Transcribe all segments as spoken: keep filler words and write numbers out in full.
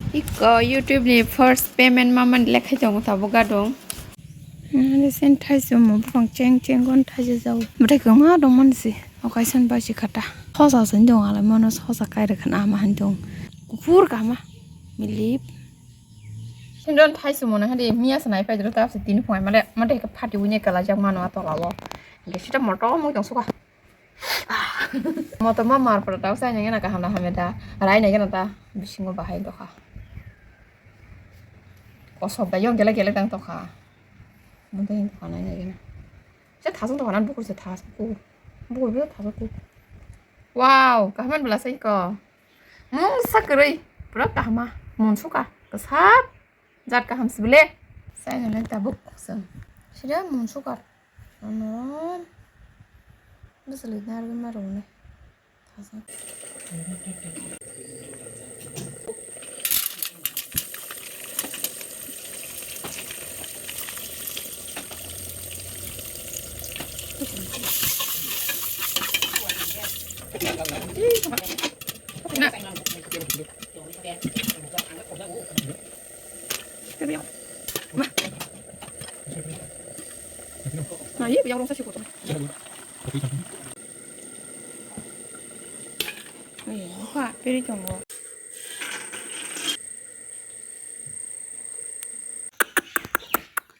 Iko YouTube ni first payment mamani lekhai tongo tabuk gadung. Recent thaichwmo buphang cheng cheng gon thaijajao. Bwtai kwma dongmani se. O kaisa ni baisi khata. Hosa se dong alai mono hosa kai rwkha na ama han dong. Kuphur kama. Milip. Sindon thaichwmo na hadi miya se nai paidro ta se tini phungai male mate ka phati unya kala jak mano atola o. Ge sita moto mo dong suka. Moto ma mar pora tau sai nangena kaham na hamya da. Rai nangena ta bisingo bahai dokha. Kosok da yong gelek gelek dang tokha. Mode hin tokha nai nangena. Se thasung tokha nan bukur se thas bukur. Bukur bukur thasung bukur. Wow, kahaman bela sai ko. Mung sakrei. Pura kahama. Mun suka. Kesap. Jat kaham sibile. Sai nang tabuk sung. Sida mun suka. Ano. Bwswlwi narwgwi ma rwgwni. Thasa. Na, ye, yang rong sa si ko. Ai, ha, peri tongo.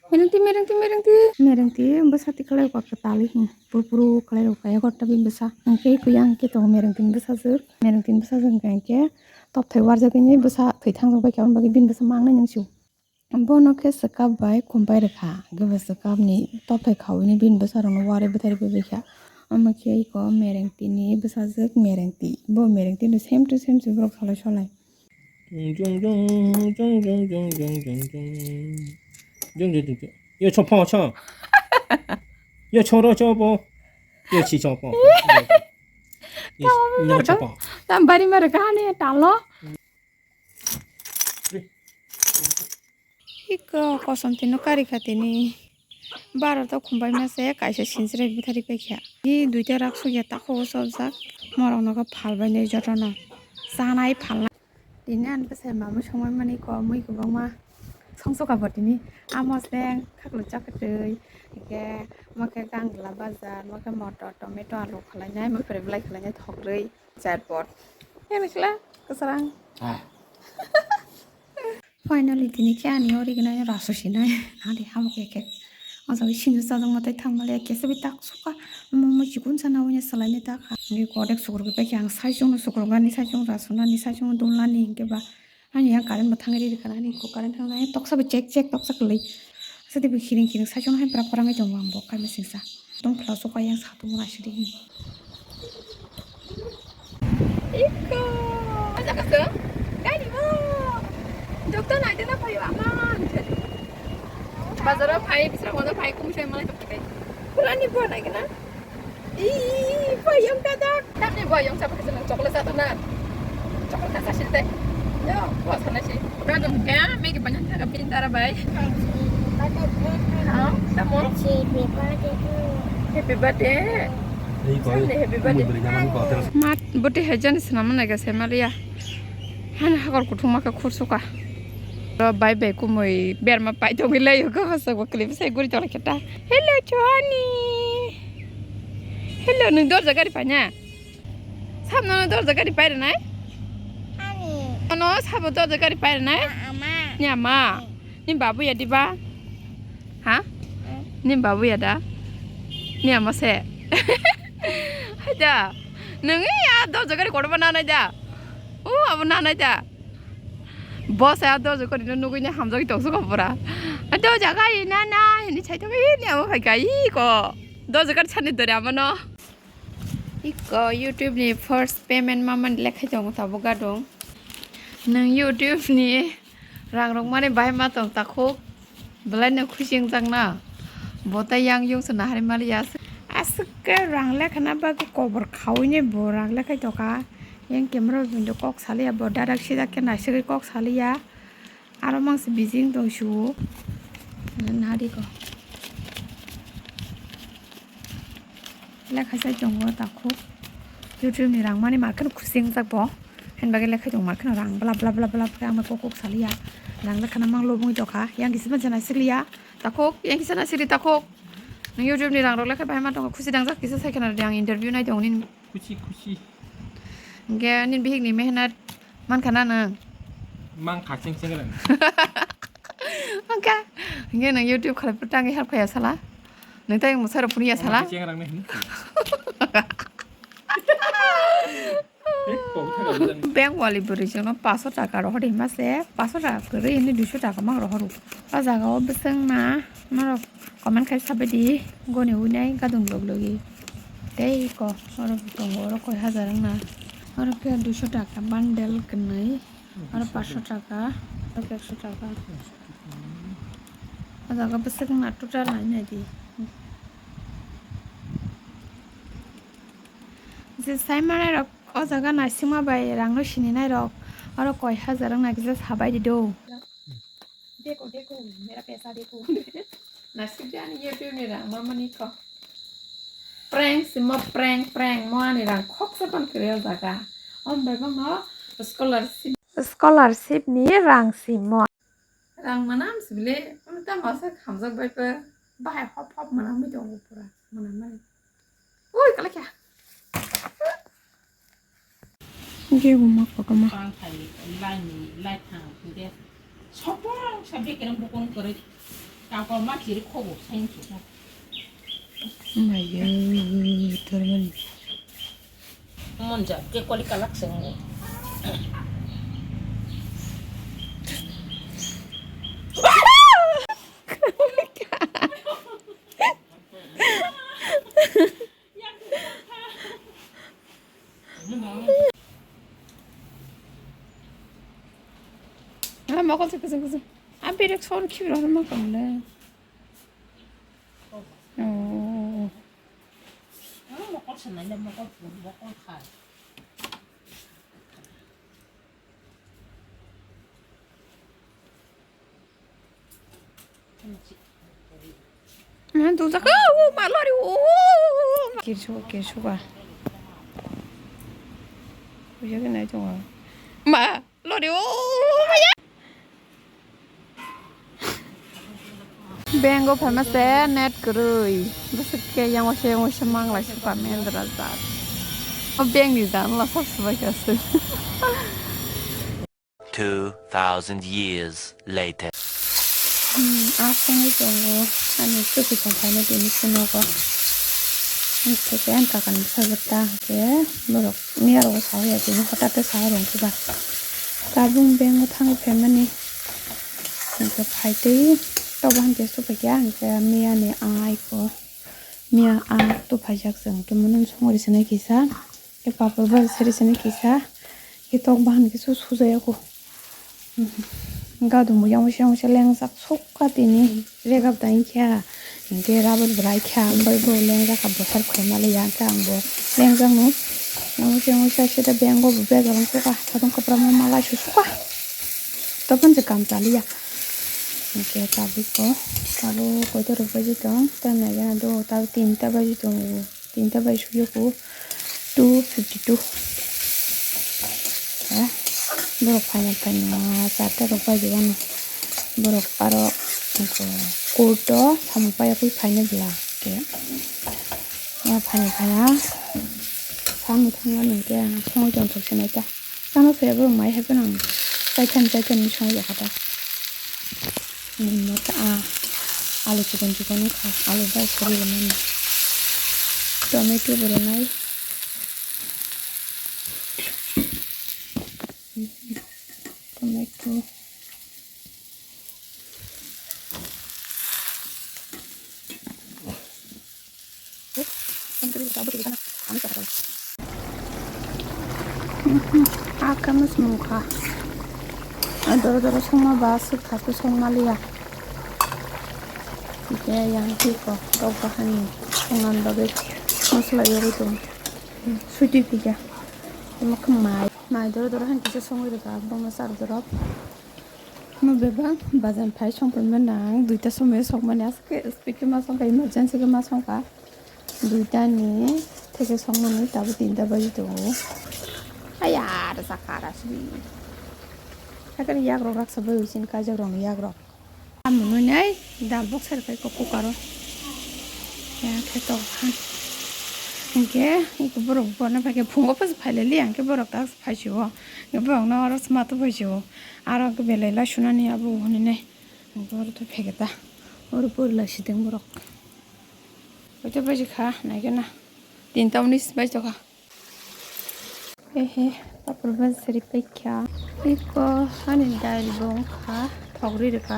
Merengti, merengti, merengti. Merengti, bwsa ti kalai kok tali hin. Purpuru kalai rok kaya kok tabi bwsa. Angke kuyang ke tongo merengti bwsa jwk. Merengti bwsa jwk angke top thai warjak ini bwsa thai thang jok bai khe aboni bagwi bini bwsa mangnai nang sio. Bono khe swkap bai khumpai rwkha, hwnkhe bo swkapni tophai khawini bini bwsarokno warwi bwtharwi paibaikha. Omo khe iko Merengtini bwsajwk Merengti, bo Merengtino same to same se borok solai solai. Yo chopho cho. Yo choro chobo. Yo si chopo. Yo chopo. Tam bari mare kahani talo. Iko kosom tino kari kha tini. Baro to khumbai mase kaisa sinchrai bwthari paikha. Ni duita rak sugya takhuk o chopjak. Morok no khe phalbai nai jotono. Chanai phalnai. Tini ani bwsai mamui songmani ko mui kwbangma songsoka bo tini. Amo se khaklu chakatwi. Hingke mo khe gangla bajar, mo khe motor, tomato, alu khwlainai, mo pore belai khwlainai thokrwi. Chatbot. Yang ni sila, keserang. Ah. Finally, tini khe ani ori gwnai rasu sinai. Nadi, hamo khe khe. Ang sawi sindu sajak matai thang male, khe sabi tak suka. Mo, mo chikun sana unya salai ni tak. Ni kodek sukur khe ang sai chung sukur gani, sai chung rasu nani, sai chung dul nani hingke ba. Ani yang current bo thangwi rikha, ani ko current thang nai toksa bo chek chek toksa kwlwi. Asadi bo hiring hiring saichung hai prak prak wngwi tongo ang bo kaima singsa. Tong phla sok ayang satung mona sidi. Iko. Aja kaso. Kani mo. Doktor nai dena payo ama. Bazaro phai bisra mono phai kum sai malai tok kai. Purani bo nai gana. Ih, boyong dadak. Tamni boyong sabo khe chwng chocolate jato na. Chocolate kasa sinte. Yo, bo sana si. Ba dum kya, me ke banyan thaga pin tara bai. Ha, tamo. Happy birthday to you. Happy birthday. Ei, koi. Sunday happy birthday. Mui bwrwi na mani ko, terus. Mat, bote hajan sinamon naga se Maria. Han hakor kuthuma ka khursuka. Ro bai bai kumui berma pai tongwi lai ko basa ko clip sai guri tong kita. Hello, Johnny. Hello, nwng dorja gari paina? Sab nono dorja gari pai rwnai? Ani. Nono sabo dorja gari pai rwnai? A-, ama. Ni ama? Hmm. Ni babu ya diba? Ha? Hmm. Ni babu ya da? Ni ama se? Haida. Nwng ya dorja gari kotorma nanai da? O, abo nanai da? Bo se a dorja gari no nugui ni hamjagui tong suka pura. A dorja gari nana, hini sai tong ni ama phai kai ko. Dorja gari sani dore ama no. Iko YouTube ni first payment mamani lekhai tongo tabuk gadung. Nwng YouTube ni rang rok mani bahai ma tong takhuk, belai no khusi wngjakna. Bo tai yang yung se nahari mali ya. Aswk khe rang lekhana bagwi kobor khaui ni bo rang lekhai tongkha. Yang camera bo kok saliya, bo direct sida khe naisagwi kok saliya. Aro mangsi bijing tong su. Nadi ko. Lekha sai tongo takhuk. YouTube ni rang mani ma kheno khusi wngjak bo. Hain bagwi lekhai tongma kheno rang bla bla bla bla khe ang kok kok saliya. Rang lekhana mang lobong tokha. Yang kisa mansa naisikliya. Takhok, yang kisa naisikli takhok. Nang YouTube ni rang rok lekha bahai ma tongkha. Khusi dangjak kisa sai khana ang interview nai tong nini. Khusi, khusi. Hingke nini bihik ni mehnat mankha na nang? Mankha cheng cheng rang. Hingke, hingke nang YouTube khalai pura tangwi help khaya sala. Nang tai mwsai rok phunukya sala. Cheng rang nai hini. Bank wali bwrwi chwngno paso taka rohor hima se, paso taka kwrwi hwnwi duiso taka mang rohoro. O jaga o bwswk na norok comment khai sabaidi goni winai gadung log logi. Tei ko oro tongo oro koi hajar wngna. Oro khe duiso taka bundle kwnwi, oro paso taka, oro ekso taka. O jaga bwswk na total nai nai di. Je sai manai rok. O jaga naisingma bai rangno sininai rok oro koi hajar wngna kisa sabai di do. Deko, deko, mera pesa deko. Naisik de ani YouTube ni rang mamani ko. Prank simo prank, prank mo ani rang khoksa pan kwrwi o jaga. O bai bangno scholarship. Scholarship ni rang simo. Rang manam sibile, ano ta masa khamjak bai pa. Bahai hop hop manam mi tongo pura. Manam mani. Oi, kala kya? Ge bu mak pa kama. Pang khai, lai ni, lai thang, de. Sopong sa bekereng bukong kore. Kakor ma chiri khobo, sain suko. Maya, termani. Monja, ke koli kalak sengo. Ah, mokol se kusung kusung. Abi rek sor khibi rok mokol le. Oh. Mokol se nai le mokol pun mokol khai. Nah, tuh tak, oh, mak lori, oh, oh, oh, oh. Kirsu, kirsu ka. Uya ke nai tongo. Ma, lori, oh, oh, oh, ya. Bank o phaima se net kwrwi. Bwswk khe yang waisa yang waisa manglai se pa mendra jat. O bank ni jang la sab swbai ka se. Two thousand years later. Hmm, aswngwi tongo. Ani suki tong phaino tini phunukgo. Ang theke ang kakani sajak ta hwnkhe borok miya rogo sawi ya tini hotate sawi rwngkhe ba. Tabuk bank o thangwi phaimani. Hwnkhe phaitwi tok bahan khe supaikha hwnkhe miyani ang aiko. Miya ang tuphaijak chwng hwnkhe mwnwi songwi rwsinai kisa. Khe papor bai seri sini kisa, khe tok bahan kisa sujai ako. Gadung bo yang waisa yang waisa lengjak sukha tini regap da hinkhe, hinkhe rubber bwrai kha, bai bo lengjak kha bwsar khaima liya hinkhe ang bo lengjak no. Yang waisa yang waisa sida bank o bo bejal wngkha, satung kwbra ma malai su sukha. Topon je kam chaliya. Hinkhe tabuk ko, tabuk koito rok baji tong, ta nai gana do, tabuk tinta baji tongo. Tinta bai suyoko two fifty two. Eh, borok phaina phaina charta rok bai jagano. Borok aro kurto samung paiya phaina bwla ke. Ya phaina phaina samung thangmani ke songwi tongthok sinai ta. Tamo se borok mai hai phano ang chaitham chaitham ni songwi ya kha ta. Nini mata a alu chikon chikon wngkha, alu bai sari rwmani. Tomato bo rwnai. Tomato. Aka mas mukha. Doro doro songma ba suk thaku songma liya. Ike yang tiko tok bahani songna bagwi masla yogwi tong. Suti pija. Tamo khe mai. Mai doro doro han kisa songwi rwkha bono sar doro. Mo bebak bazar phai songphaima nang duita somoi sokmani aswk khe speed khe ma songkha emergency khe ma songkha duita ni theke sokmani tabuk tinta baji tongo. Aya, rasa kara sini. Kakar yak rok raksa bai usin kajak rok yak rok. Amunui nai dal box sai kai kok kukaro. Ya khe to ha. Hingke iko borok bono bai khe phungo pas phai le li ang khe borok tak phai si o. Borok no oro sma to phai si o. Aro ke belai la sunani abo hwnwi nai. Oro to phege ta. Oro pori la sideng borok. Oito baji kha nai khe na. Tinta unis bai to kha. Hehe, papur ban sari paikha. Iko hani dail bo wngkha, thok ri rwkha.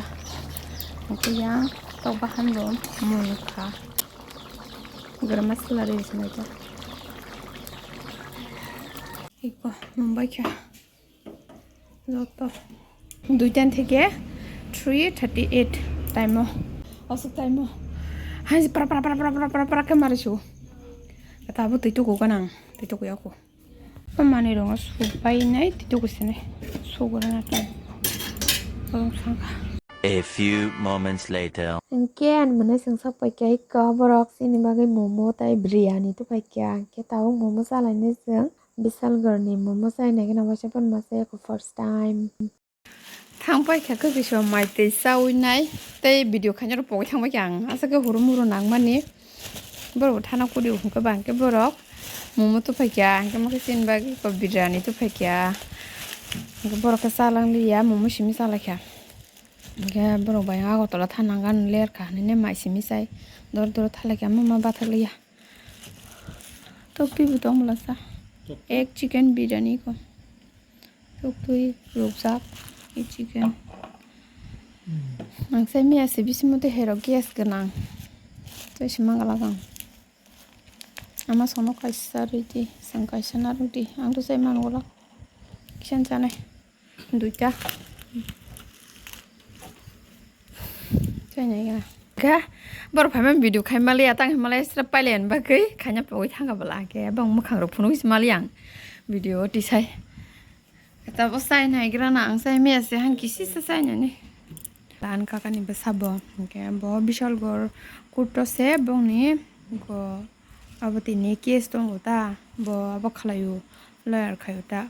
Hwnkhe yang tok bahan bo mui kha. Garam masala ri sinai ta. Iko mumbai kha. Joto. Duitan theke three thirty eight time o. Aswk time o. Hai pra pra pra pra pra pra pra khe mari su. Kata bo twi tuku ganang, twi tuku yaku. O manwi rwngo subainai twi tuku sinai. Sugurana time. Bolong sangkha. A few moments later. Hingke ani mwnwi chwng sok paikha ikko borok chini bagwi momo tei biryani tupaikha. Hingke tabuk momo chalainai chwng. Bisalgor ni momo chai nai gana waisa phano ma chai ya kho first time. Thang paikha khe kisa mai twi chaui nai tei video khaina rok pogwi thang paikha ang aswk khe hurum hurum nang mani borok bo thana kudi hwnkhe bang khe borok momo tupaikha hwnkhe ma khe chini bagwi biryani tupaikha hwnkhe borok khe chalang liya momo simi chalaikha hwnkhe borok bai Agartala thana gana lerkha hinui mai simi chai dor dor thalaikha ma ma bathak liya. Tokti bo tong mala sa. Tokti. Egg chicken biryani ko. Tokti rukjak, egg chicken. Hmm. Ang sai miya se bisi mode hero gas gwnang. Tei se mangalak ang. Ama sono kaisa rwdi, sang kaisa narwkdi. Ang to sai mangulak. Kisan chanai. Duita. Chainai gana. Kha, borok phaima video khai maliya, tang himlai sra pailayan bagwi khaina pogwi thangkha bwla. Khe bang mwkhang rok phunuk si maliya ang video tisai. Kata bo chainai grana ang chai maya se han kisi sa chainani. Lan kakani bwsa bo, hwnkhe bo Bishalgor kurto se bongni go abo tini case tongo ta, bo abo khlaio, lawyer khaio ta.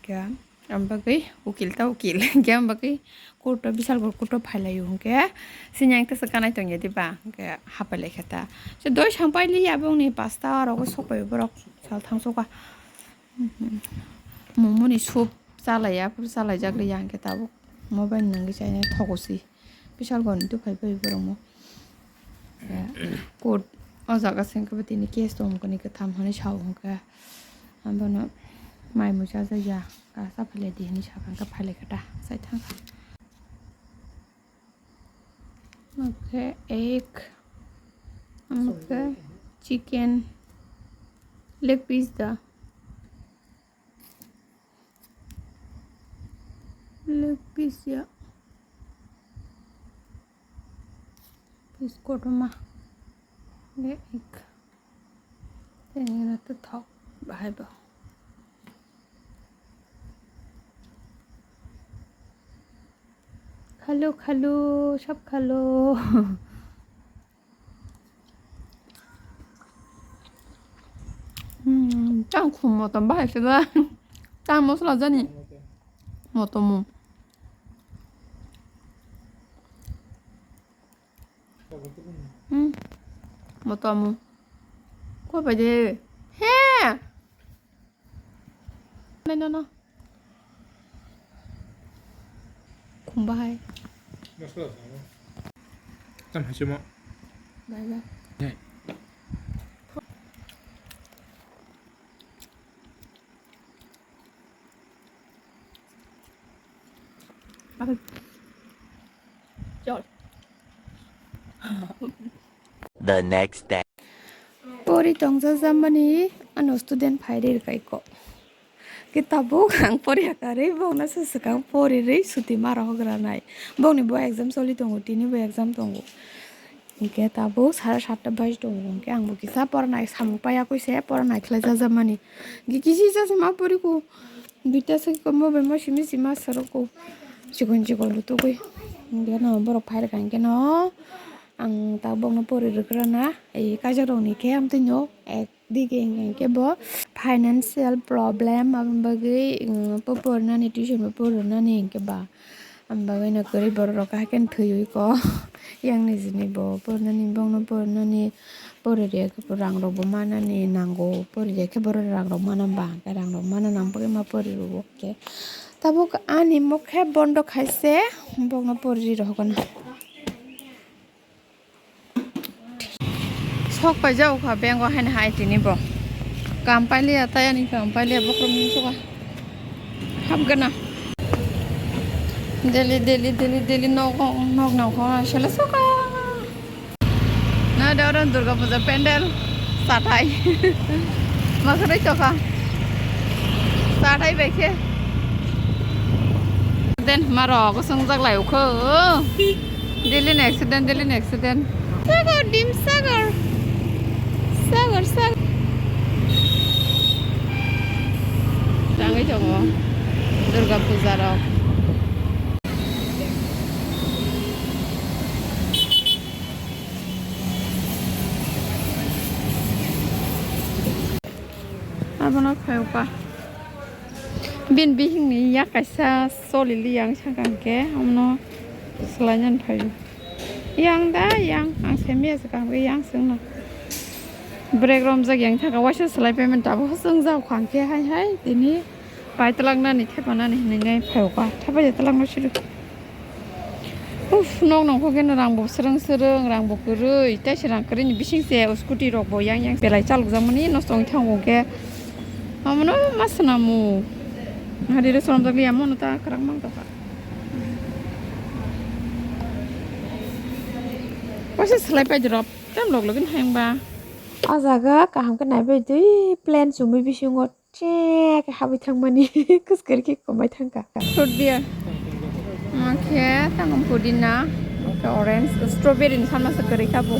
Khe Ang bagwi ukil ta ukil. Hwnkhe ang bagwi kurto, Bishalgor kurto phailaio hwnkhe, sini ang tesa kanai tongya diba? Hwnkhe hapai laikha ta. Se doi sang pailiya bongni pasta orogo sokpaio borok sal thangsoka. Momoni soup chalaiya, aphuru chalaijak liya hwnkhe tabuk. Mobile nangwi chainai thogo si. Bishalgor ni tuphai bai borokno. Court o jaga se hwnkhe bo tini case tongmani kwtham hinwi sao hwnkhe. Abono mai mui chajakya, ka cha phailaidi hinwi sakha hwnkhe phailaikha ta, chai thangkha. Hwnkhe egg, hwnkhe chicken leg piece da. Leg piece ya. Piece kotorma. Leg. Tei nini to thok bahai bo. Khalo, khalo, sab khalo. Hmm, tang khum motom bahai se ba. Tang mosla jani. Motom. Hmm. Motom. Ko bai de. He. Nai no no. Khum bahai. Tam hai chuma. Bye bye. Nai. Chol. The next day. Pori tongsa jamani ano student phai ri kai ko. Ke tabuk ang pori akarwi bokna se swkang pori ri suti mara hogra nai. Bokni bo exam choli tongo, tini bo exam tongo. Hingke tabuk sara satta baji tongo, hingke ang bo kisa pora nai samung paya koi se pora nai khlai jajamani. Hingke kisi jase ma pori ko duita se ko mo bai mo simi sima soro ko chikon chikon rutugui. Hingke no borok phai rwkha hingke no ang tabokno pori rwkra na, ei kaijakrokni khe amtwino ek dige hwnkhe bo financial problem, aboni bagwi, um, bo porinani, tuition bo porinani hwnkhe ba. Aboni bagwino kwrwi borok rok hakhe thwiwi ko. Yang nijini bo porinani, bongno porinani, pori rwya khe bo rang rok bo manani nango, pori rwya khe borok rang rok mana ba, hwnkhe rang rok mana nang bagwi ma pori rwo khe. Tabuk ani mokhe bondo khaise, bongno pori rw hokna. Sok paijak kha bank o haino hai tini bo. Kam pailiya, tei ani kam pailiya, bokhorok ni soka. Hapgana. Daily, daily, daily, daily nok, nok, nok, nok, sele soka. Na, da, da, Durga Puja pandal. Sathai. Ma khe roi tokha. Sathai bai khe. Den ma rok song jak lai ukho. Daily ni accident, daily ni accident. Sagar, dim sagar. Sagar, sagar. Tangwi tongo Durga Puja rok. Abono phai uka. Bin bihingni yak kaisa choli li yang saka hwnkhe, omono swlainan phaio. Yang da yang, ang semiya se kaham khe yang swngno. Brake romjak yang thangkha, waisa swlai payment abo hwsong jak kha hwnkhe hai hai tini. Paitwlaknani, thepanani hinwi nai phaio ka. Thepai twlangno sido. Uff, nok nongkho khe no rang bo srwng srwng, rang bo kwrwi, tei se rang kwrwini bising se scooty rok bo yang yang belai chalokjakmani nosto wngwi thango hwnkhe. Omono ma swnamu. Hari rw swnamjak liya, mono ta kwrak mang tokha. Waisa swlai pai di rw, tam log login hayung ba. O jaga kaham khe naibai twi plain chumui bisingo. Che khe habwi thangmani kwskwrwi khe komai thangkha. Fruit beer. Omo khe tamo pudina, orange, strawberry ni pharma se kwrwi kha bo.